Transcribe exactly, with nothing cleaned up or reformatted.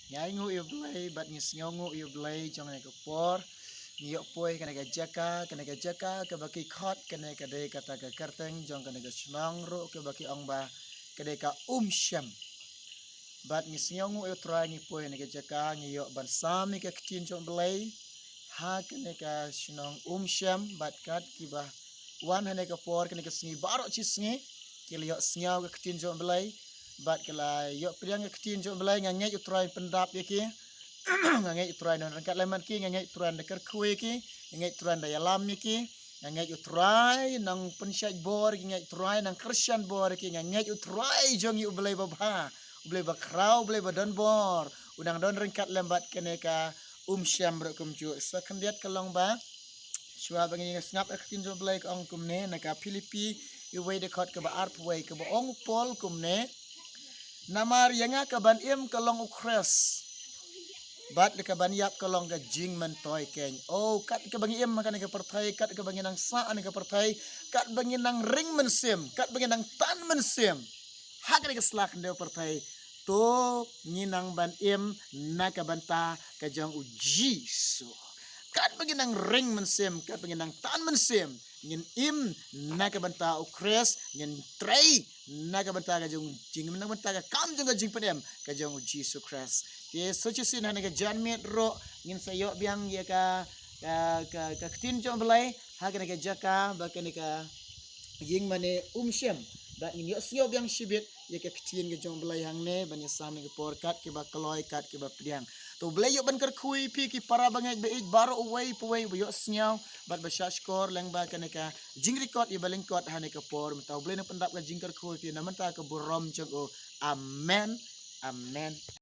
Ngi ainguh ïa u Blei bad ngi sngewnguh ïa u Blei jong kane ka por. Ngi ïoh poi kane ka jaka, kane ka jaka kaba ki khot kane ka dei kata ka kyrteng jong kane ka shnong ruh kaba ki ong ba ka dei ka Umshem. Bad ngi sngewnguh ïa u Trai, ngi poi kane ka jaka, ngi ïoh ban sam ïa ka ktien jong u Blei ha kane ka shnong Umshem. Bad kat kiba wan ha kane ka por, kane ka sngi baroh shi sngi ki la ïoh sngew ka ktien jong u Blei. Bad ki la ïoh pdiang ka ktien jong u Blei. Nga ngeit u Trai un pyndap ïa ki. Nga ngeit u Trai un ryngkat lem bad ki. Nga ngeit u Trai un da kyrkhu ïa ki. Nga ngeit u Trai un da ïalam ïa ki. Nga ngeit u Trai un nang pynshait bor ïa ki. Nga ngeit u Trai un nang kyrshan bor ïa ki. Nga ngeit u Trai jong ngi u Blei babha, u Blei bakhraw, u Blei badonbor, un nang don ryngkat lem bad kane ka Umshem ruh kumjuh. Sa khyndiat ka long ba shuwa ba ngin ïa sngap ïa ka ktien jong u Blei, ka ong kumne na ka Philippi, uwei dkhot kaba arphew wei, kaba ong u Paul kumne: Namar ïa nga ka ban im ka long u Khrist, bad ka ban ïap ka long ka jingmyntoi keiñ. Oh, kat kaba ngi im ha kane ka pyrthei, kat kaba ngi nang sah ha kane ka pyrthei, kat ba ngi nang ring mynsiem, kat ba ngi nang tan mynsiem ha kane ka sla khyndew pyrthei, to ngi nang ban im na ka bynta ka jong u Jisu. Kat ba ngi nang ring mynsiem, kat ba ngi nang tan mynsiem, ngin im na ka bynta u Khrist, ngin trei na ka bynta ka jong jing, na ka bynta ka kam jong ka jingpynim ka jong u Jisu Khrist. Te sa shisien ha kane ka janmiet ruh ngin sa ïoh biang ïa ka, ka, ka, ka ktien jong u Blei ha kane ka jaka, ba kane ka ïing mane Umshem. Bad ngin ïoh sngew biang shibit ïa ka ktien ka jong u Blei hangne, ban ïa sam ha kane ka por kat kiba kloi, kat kiba pdiang. To u Blei ïoh ban kyrkhu ïa phi ki para bangeit ba ïeit baroh, uwei pa uwei ba ïoh sngew bad ba shahshkor lyngba kane ka jingrecord ïa ba lyngkot ha kane ka por. Mynta u Blei un pyndap ka jingkyrkhu ïa phi na ka bynta ka burom jong u. Amen. Amen.